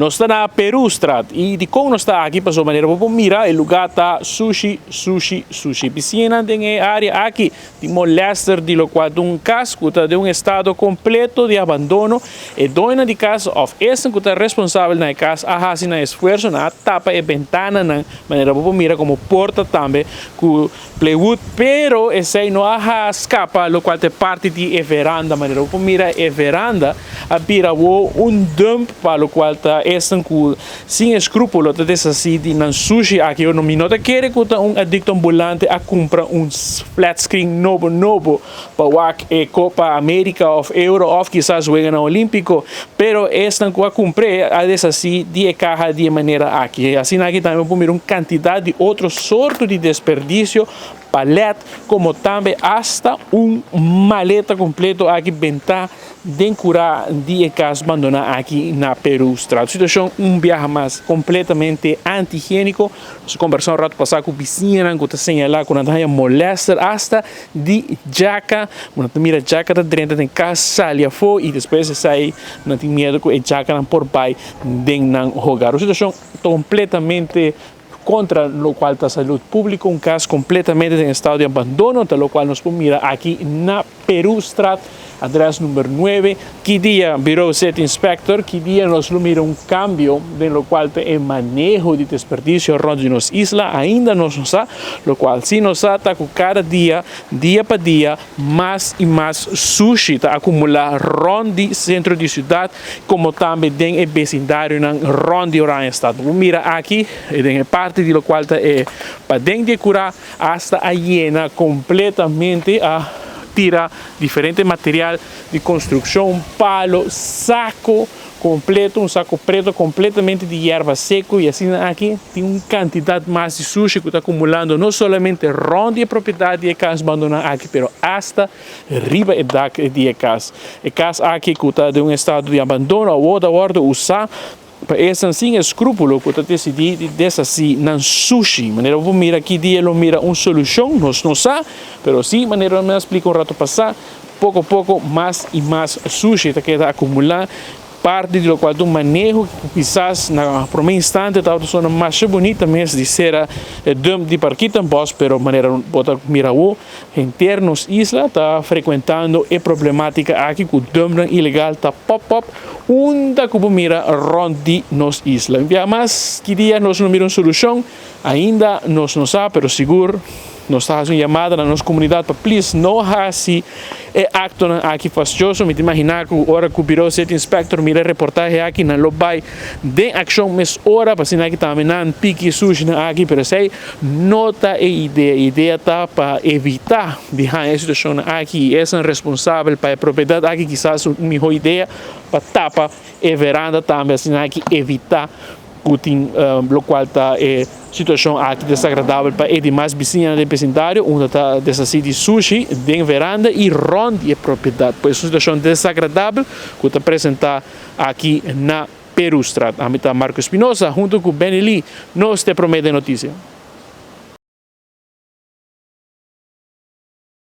Nos ta na Perustraat y dicon nos ta aki pasobra manera bo por mira e lugar ta sushi, sushi, sushi. Bisiñanan den e area aki tin molester di locual ta un cas cu ta den un estado completo di abandono. E doñonan di cas of esnan cu ta responsabel na e cas a haci nan esfuerzo, nan a tapa e bentananan manera bo por mira como porta tambe cu plywood, pero esey no a scapa locual ta e parti di e veranda. Manera bo por mira e veranda a bira awo un dump pa locual ta esnan cu sin escrupulo ta deshaci di nan sushi aki. Yo no mi no ta kere cu ta un adicto ambulante a cumpra un flat screen nobo nobo pa wak e Copa America of Euro of kisas Weganan Olimpico, pero esnan cu a cumpr'e a deshaci di e caha di e manera aki. Asina aki tambe bo por mira un cantidad di otro sorto di desperdicio, palet, como tambe hasta un maleta completo aki benta den cura di e cas bandona aki na Perustraat. Situacion un biaha mas completamente antihigienico. Nos a combersa un rato pasa cu bisiñanan cu ta señala cu nan ta haya molester hasta di djaka. Bo nan ta mira djaka ta drenta den cas sali afo y despues esai nan tin miedo cu e djakanan por bay den nan hogar. Un situacion completamente contra locual ta salud publico, un cas completamente den estado di abandono, ta locual nos por mira aki na Perustraat, adres number 9. Ki dia, Bureau City Inspector, ki dia nos lo mira un cambio den locual ta e maneho di desperdicio rond di nos isla? Ainda nos no sa. Locual si nos sa ta cu cada dia, dia pa dia, mas y mas sushi ta acumula rond di centro di ciudad como tambe den e becindarionan rond di Oranjestad. Bo por mira aki den e parti di locual ta e paden di e cura hasta a yena completamente, a tira diferente material di construccion, palo, saco completo, un saco preto completamente di yerba seco y asina aki tin un cantidad mas di sushi cu ta acumulando no solamente rond di e propiedad di e cas bandona aki pero hasta riba e dak di e cas. E cas aki cu ta den un estado di abandono awor ta wordo usa pa esnan sin escrupulo cu ta decidi di deshaci nan sushi. Manera bo por mira aki dia lo mira un solucion, nos no sa, pero si manera mi a splica un rato pasa, poco poco mas y mas sushi ta keda acumula. Parti di locual ta un maneho cu kisas na prome instante tabata sona masha bunita mes di sera e dump di Parkietenbos, pero manera bo ta mira awo, henter nos isla ta frecuentando e problematica aki cu dumpnan ilegal ta pop pop unda cu bo mira rond di nos isla. Un biaha mas, ki dia nos lo mira un solucion? Ainda nos no sa, pero sigur nos ta haci un yamada na nos comunidad pa please no haci e actonan aki fastioso. Mi ta imagina cu ora cu Bureau City Inspector mira e reportahe aki nan lo bay den accion mes ora pa asina aki tambe nan piki e sushinan aki, pero esey no ta e idea. E idea ta pa evita di haña e situacionnan aki y esnan responsabel pa e propiedad aki kisas un miho idea pa tapa e veranda tambe asina aki evita cu tin locual ta e situacion aki desagradabel pa e dimas bisiñanan den becindario unda ta deshaci di sushi den veranda y rond di e propiedad. Pues un situacion desagradabel cu ta presenta aki na Perustraat. Ami ta Marco Espinosa hunto cu Benny Lee, nos te prome den noticia.